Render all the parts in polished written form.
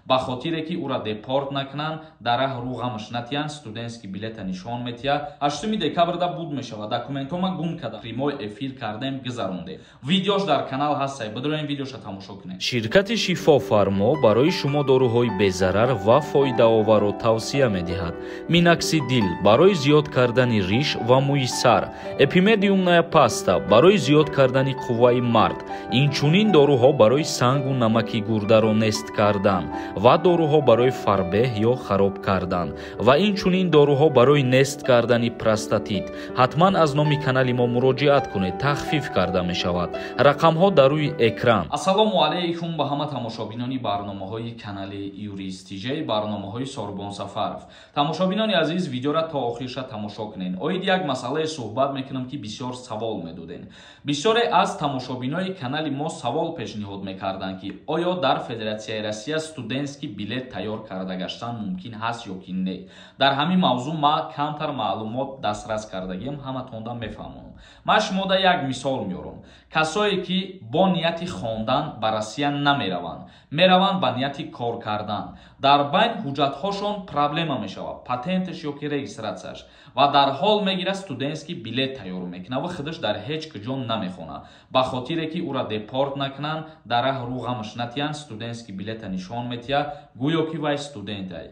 Ба хотире ки ӯра депорт накунанд, дар раҳ рӯ ғамаш натиянд, студентский билета нишон метиҳад. 8 декабрда буд мешавад. Документома гум кардам. Прямой эфир кардем, гузарондем. Видеош дар канал ҳастай, бидроем, видеоша тамошо кунем. Ширкати Шифофармо барои шумо доруҳои безарар ва фоидаоварро тавсия медиҳад. Миноксидил барои зиёд кардани риш ва мӯи сар, эпимедиумная паста барои зиёд кардани қувваи мард, инчунин доруҳо барои сангу намаки гурдаро нест кардан ва доруҳо барои фарбеҳ ё хароб кардан ва инчунин доруҳо барои нест кардани простатит. Ҳатман аз номи канали мо муроҷиат кунед, тахфиф карда мешавад. Рақамҳо дар рӯи экран. Ассалому алайкум ба ҳама тамошобинони барномаҳои канали Юрист ТЖ, барномаҳои Сорбон Сафаров. Тамошобинони азиз, видеора то охирша тамошо кунед. Оид як масъалае суҳбат мекунам, ки бисёр савол медодем. Бисёре аз тамошобинои канали мо савол пешниҳод мекарданд, ки оё дар Федератсияи Россия студентский билет тайёр карда гаштан мумкин ҳаст ё ки не. Дар ҳамин мавзӯъ ма камтар маълумот дастрас кардагиам, ҳаматонда мефаҳмонам. Ман шумода як мисол меорам. Касое ки бо нияти хондан ба Россия намераванд, мераванд ба нияти кор кардан. Дар байн ҳуҷҷатҳошон проблема мешавад, патенташ ё ки регистратсияш, ва дар ҳол мегирад, студентский билет тайёр мекунад ва худаш дар ҳеҷ куҷо намехонад. Ба хотире ки ӯра депорт накунанд, дар раҳ рӯ ғамаш натиҳанд, студентский билета нишон метиҳад, гӯё ки вай студентай.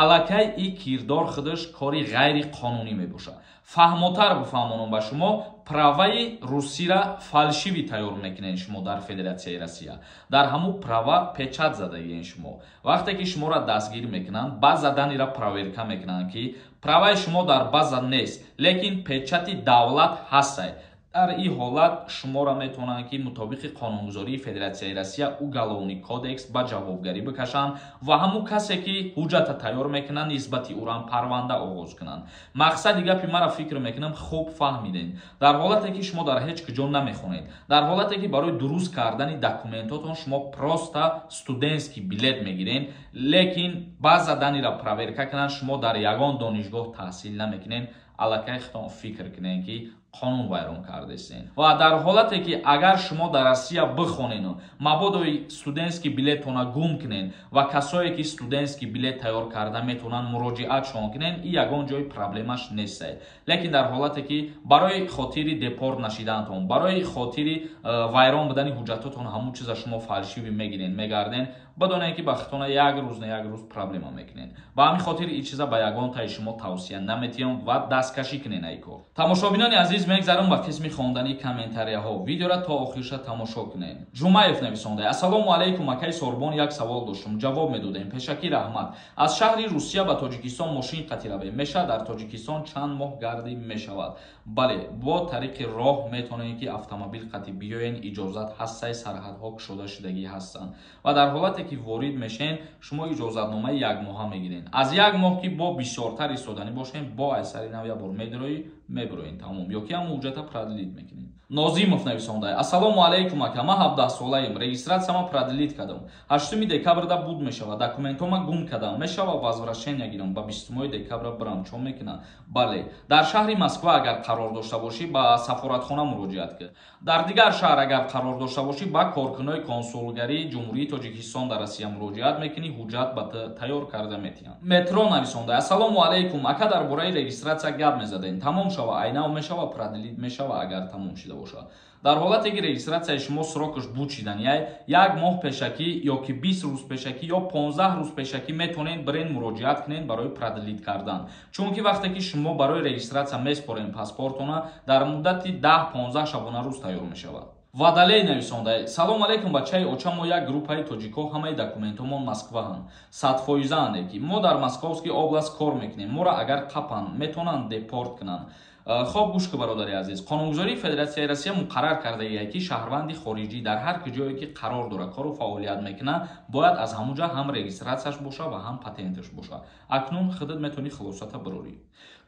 Аллакай и кирдор худаш кори ғайриқонунӣ мебошад. Фаҳмотар бифаҳмонам ба шумо, праваи русира фальшивый тайёр мекунед шумо дар Федератсияи Россия. Дар ҳамун права печать задагиен шумо. Вақте ки шуморо дастгир мекунанд, база данныйра проверка мекунанд, ки праваи шумо дар база нест, лекин печати давлат ҳастай. Дар ин ҳолат шуморо метавонанд, ки мутобиқи қонунгузории Федератсияи Россия, Уголовный кодекс, ба ҷавобгарӣ бикашанд ва ҳамун касе ки ҳуҷҷата тайёр мекунанд, нисбати ӯрам парванда оғоз кунанд. Мақсади гапи маро, фикр мекунам, хуб фаҳмидем. Дар ҳолате ки шумо дар ҳеҷ куҷо намехонед, дар ҳолате ки барои дуруст кардани документотон шумо просто студентский билет мегиред, лекин база данныйра проверка кунанд, шумо дар ягон донишгоҳ таҳсил намекунед, аллакай худтон фикр кунед, ки қонун вайрон кардесен. Ва дар ҳолате ки агар шумо дар Россия бихонену мабодои студентский билеттона гум кунед ва касое ки студентский билет тайёр карда метавонанд, муроҷиатшон кунед, и ягон ҷои проблемаш нестай. Лекин дар ҳолате ки барои хотири депорт нашидаантон, барои хотири вайрон будани ҳуҷҷатотон ҳамун чиза шумо фальшивый мегирен, мегарден, бидонед, ки ба худтона як рӯз на як рӯз проблема мекунед. Ба ҳамин хотир ин чиза ба ягон таи шумо тавсия наметиҳам ва дасткашӣ кунед ай кор. Тамошобинони азиз, мегзарам ба қисми хондани комментарияҳо. Видеора то охирша тамошо кунед. Ҷумаев нависонда: «Ассалому алайкум, акаи Сорбон, як савол доштум, ҷавоб медодем, пешакӣ раҳмат. Аз шаҳри Русия ба Тоҷикистон мошин қатӣ равем, мешавад? Дар Тоҷикистон чанд моҳ гардӣ мешавад?» Бале, бо тариқи роҳ метавонед, ки автомобил қатӣ биёен, иҷозат ҳастай, сарҳадҳо кушода шудагӣ ҳастанд. Ва дар ҳолате ки ворид мешен, шумо иҷозатномаи якмоҳа мегирен. Аз як моҳ ки бо бисёртар истоданӣ бошен, бо аз сари нав як бор медироӣ, мебироен, тамом, ё ки ҳамон ҳуҷҷата продлить мекунед. Нозимов нависонда: «Ассалому алайкум, ака, ман 17-солаем, регистратсияма продлить кардам, 8 декабрда буд мешавад, документома гум кардам, мешава возвращения гирам, ба 20 декабра бирам, чо мекунам?» Бале, дар шаҳри Москва агар қарор дошта бошӣ, ба сафоратхона муроҷиат кун. Дар дигар шаҳр агар қарор дошта бошӣ, ба коркунои консулгарии Ҷумҳурии Тоҷикистон дар Россия муроҷиат мекунӣ, ҳуҷҷат ба тайёр карда метиҳанд. Метро нависонда: «Ассалому алайкум, ака, дар бораи регистратсия гап мезадем, тамом шава, айнав мешава, продлить мешава, агар тамом шида бошад?» Дар ҳолате ки регистратсияи шумо срокаш буд шиданиай, як моҳ пешакӣ ё ки 20 рӯз пешакӣ ё 15 рӯз пешакӣ метавонед бирен, муроҷиат кунед барои продлить кардан. Чунки вақте ки шумо барои регистратсия меспорен паспортона, дар муддати 10-15 шабона рӯз тайёр мешавад. Вадалей нависонда: «Салом алейкум, бачаи оча, мо як группаи тоҷико, ҳамаи документомон Москваҳанд, садфоизаанде, ки мо дар Московский область кор мекунем, моро агар қапанд, метавонанд депорт кунанд?» Хоб, гӯш ку, бародари азиз. Қонунгузории Федератсияи Россия муқаррар кардагие, ки шаҳрванди хориҷӣ дар ҳар куҷое ки қарор дорад, кору фаъолият мекунад, бояд аз ҳамун ҷа ҳам регистратсияш боша ва ҳам патенташ боша. Акнун худат метавонӣ хулосата бирорӣ.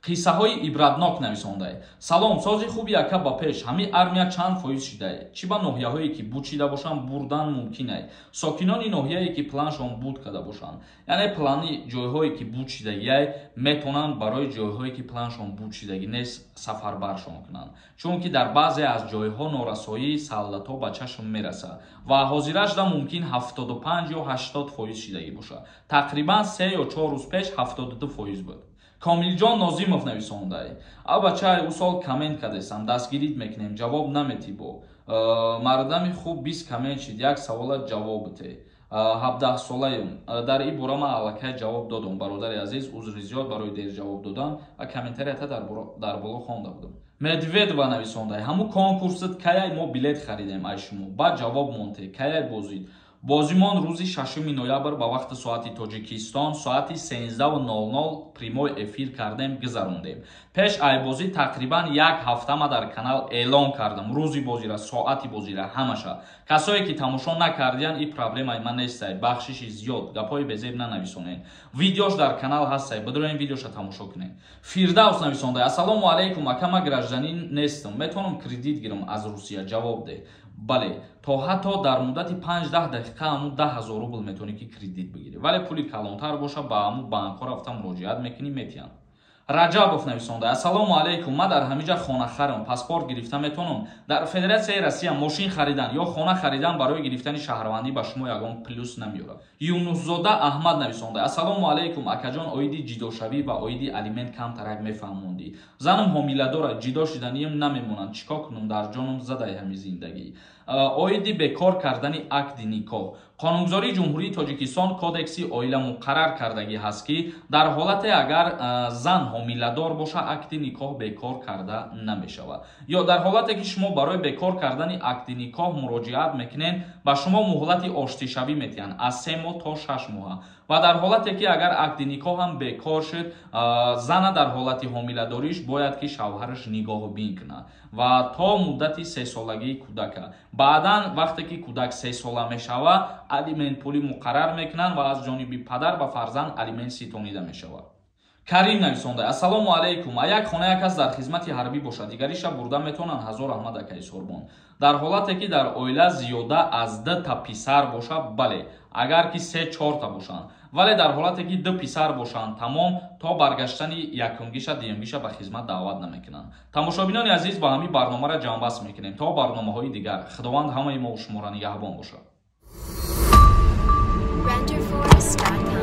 Қиссаҳои ибратнок нависондай. Салом, сози хуби ака, ба пеш. Ҳами армия чанд фоиз шидае? Чӣ ба ноҳияҳое ки буд шида бошанд, бурдан мумкинай? Сокинони ноҳияе ки планшон буд карда бошанд, яъне плани ҷойҳое ки буд шидагиай, метавонанд барои ҷойҳое ки планшон буд шидагӣ нест, сафарбаршон кунанд, чунки дар баъзе аз ҷойҳо норасоии солдатҳо ба чашм мерасад ва ҳозирашда мумкин 75 ё 80% шидагӣ бошад. Тақрибан 3 ё 4 рӯз пеш 72% буд. Комилҷон Нозимов нависондай: «А бачаи, ӯ сол коммент кардесам, дастгирит мекунем, ҷавоб наметӣ. Бо мардами хуб 20 коммент шид, як савола ҷавоб бите. 17-солаем». Дар ин бора ман аллакай ҷавоб додам, бародари азиз. Узри зиёд барои дер ҷавоб додан ва комментарията дар боло хонда будам. Медведова нависондай: «Ҳамун конкурсит каяй? Мо билет харидем ай шумо, баъд ҷавоб монте. Каяй бозид?» Бозимон рӯзи 6 ноябр ба вақти соати Тоҷикистон соати 13:00 прямой эфир кардем, гузарондем. Пеш ай бозӣ тақрибан як ҳафта ма дар канал эълон кардам рӯзи бозира, соати бозира, ҳамаша. Касое ки тамошо накардиян, и проблемаи ман нестай, бахшиши зиёд. Гапҳои безеб нанависонед. Видеош дар канал ҳастай, бидроен, видеоша тамошо кунед. Фирдавс нависонда: «Ассалому алайкум, ака, ма гражданин нестам, метавонам кредит гирам аз Русия? Ҷавоб деҳ». Бале, то ҳатто дар муддати 5-10 дақиқа ҳамун 10 000 рубл метавонӣ ки кредит бигирӣ, вале пули калонтар боша, ба ҳамун банкҳо рафта муроҷиат мекунӣ, метиҳанд. Раҷабов нависонда: «Ассалому алайкум, ман дар ҳамиҷа хонахарам, паспорт гирифта метавонам?» Дар Федератсияи Россия мошин харидан ё хона харидан барои гирифтани шаҳрвандӣ ба шумо ягон плюс намеёрад. Юнусзода Аҳмад нависонда: «Ассалому алайкум, акаҷон, оиди ҷидошавӣ ва оиди алимент камтарак мефаҳмондӣ. Занам ҳомиладора, ҷидо шиданием намемонанд, чӣ кор кунам? Дар ҷонам задай ҳами зиндагӣ». Оиди бекор кардани акди никоҳ, Қонунгузории Ҷумҳурии Тоҷикистон, Кодекси оила муқаррар кардагӣ ҳаст, ки дар ҳолате агар зан ҳомиладор боша, акди никоҳ бекор карда намешавад. Ё дар ҳолате ки шумо барои бекор кардани акди никоҳ муроҷиат мекунед, ба шумо муҳлати оштишавӣ метиҳанд аз 3 моҳ то 6 моҳа. Ва дар ҳолате ки агар акди никоҳ ҳам бекор шуд, зана дар ҳолати ҳомиладориш бояд ки шавҳараш нигоҳубин кунад ва то муддати сесолагии кӯдака. Баъдан, вақте ки кӯдак 3 сола мешавад, алимент пулӣ муқаррар мекунанд ва аз ҷониби падар ба фарзанд алимент ситонида мешавад. Карим нависонда: «Ассалому алайкум, а як хона як кас дар хизмати ҳарбӣ бошад, дигариша бурда метавонанд? Ҳазор раҳмат, акаи Сорбон». Дар ҳолате ки дар оила зиёда аз дута писар бошад, бале, агар ки се чорта бошанд. Вале дар ҳолате ки ду писар бошанд, тамом, то баргаштани якумгиша, дуюмгиша ба хизмат даъват намекунанд. Тамошобинони азиз, ба ҳамин барномаро ҷамъбаст мекунем. То барномаҳои дигар Худованд ҳамаи мо шуморо нигаҳбон бошад. Renderforest.com.